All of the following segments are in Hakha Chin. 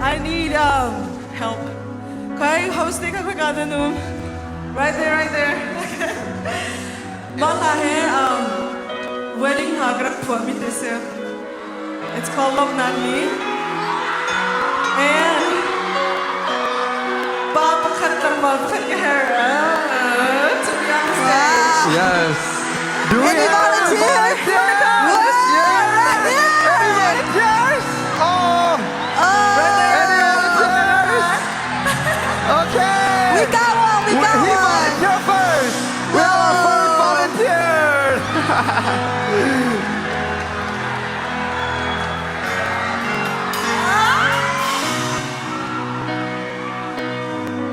I need help. Kai host te kha ka da num. Right there, right there. Okay. Mah hla he wedding hna ka rak phuah mi te si. It's called Love Not Me. And pa pakhat tlangval pakhat ka her to be on the stage. Yes. Do we Any have volunteer? volunteers? Yeah, right Any here. volunteers? Oh, Oh, any volunteers? Okay. we got one. We got He one. volunteered first. We have our first Whoa. volunteer.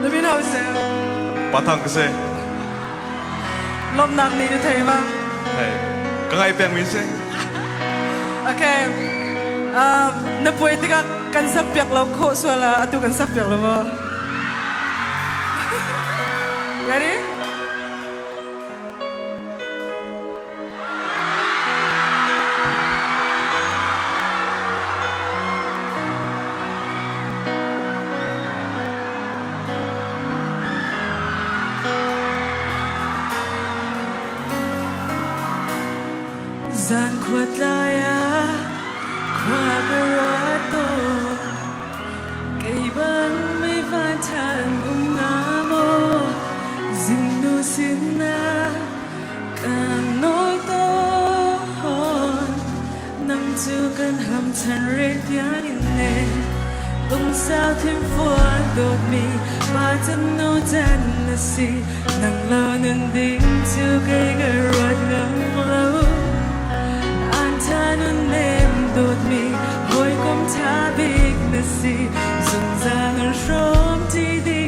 Let me know Sam. Patang ka si. Lawmnak nih na thei ma? Hey, ka ngai peng mi si. Okay. Na puai tikah kan sak piak lo khawh sual ah atu kan sak piak lo maw? Ready? Zan khua tlai ah khua ka ruat tawn Kei bang mei van ṭhan um hnga maw Zingnu sinah kan nawl tawn Nang cu kan ham chan rek tiangin le Lungsau thimfuan dawtmi pa can nu can na si Nang lo nun ding cu kei ka ruat ngam lo An tha nun nem dawtmi hawikom ṭha bik na si Zungzal hrawm ti ding.